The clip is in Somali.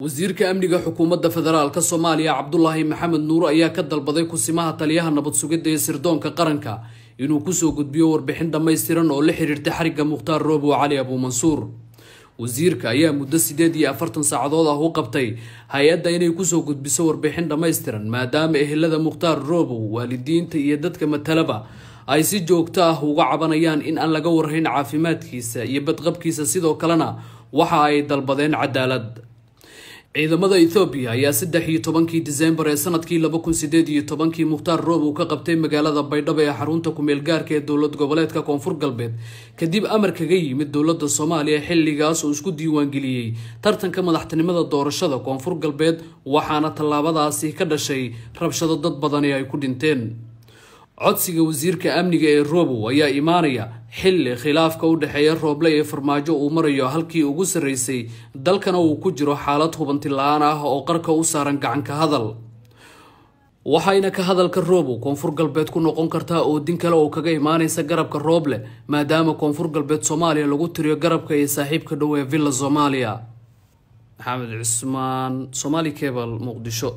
Wasiirka amniga xukuumadda federaalka Soomaaliya Cabdulaahi Maxamed Nuur ayaa ka dalbaday kusimaha taliyaha nabad sugidda ee sirdoonka qaranka inuu kusoo gudbiyo warbixin dhammaystiran oo la xiriirta xarigga Mukhtaar Roobow Cali Abuumansuur. Wasiirka ayaa muddo 48 saacadood ah u qabtay hay-adda inay kusoo gudbiso warbixin dhammaystiran, maadaama ehelada Mukhtaar Roobow, waalidiinta iyo dadka matalaba ay si joogto ah uga cabanayaan in aan laga warhayn caafimaadkiisa iyo badqabkiisa. Sidoo kalena waxa ay dalbadeen cadaalad. Ciidamada Ethoobiya ayaa 13-kii Disembar ee sanadkii 2018-kii Mukhtaar Roobow ka qabtay magaalada Baydhabo ee xarunta kumeel gaarka ee dowlad goboleedka Koonfur Galbeed, kadib amar kaga yimid dowladda Soomaaliya, xilligaas oo isku diiwaangeliyey tartanka madaxtinimada doorashada Koonfur Galbeed, waxaana tallaabadaasi ka dhashay rabshado dad badani ay ku dhinteen. Codsiga wasiirka amniga ee Roobow ayaa imaanaya xilli khilaafka u dhexeeya Rooble ee Farmaajo uu marayo halkii ugu sarreysay, dalkana uu ku jiro xaalad hubanti la-aan ah oo qarka u saaran gacanka hadal. Waxayna ka hadalka Roobow Koonfur Galbeed ku noqon kartaa oodin kale oo kaga imaaneysa garabka Rooble, maadaama Koonfur Galbeed Soomaaliya lagu tiriyo garabka iyo saaxiibka dhow ee Villa Soomaaliya. Maxamed Cusmaan, Somaali Cebal, Muqdisho.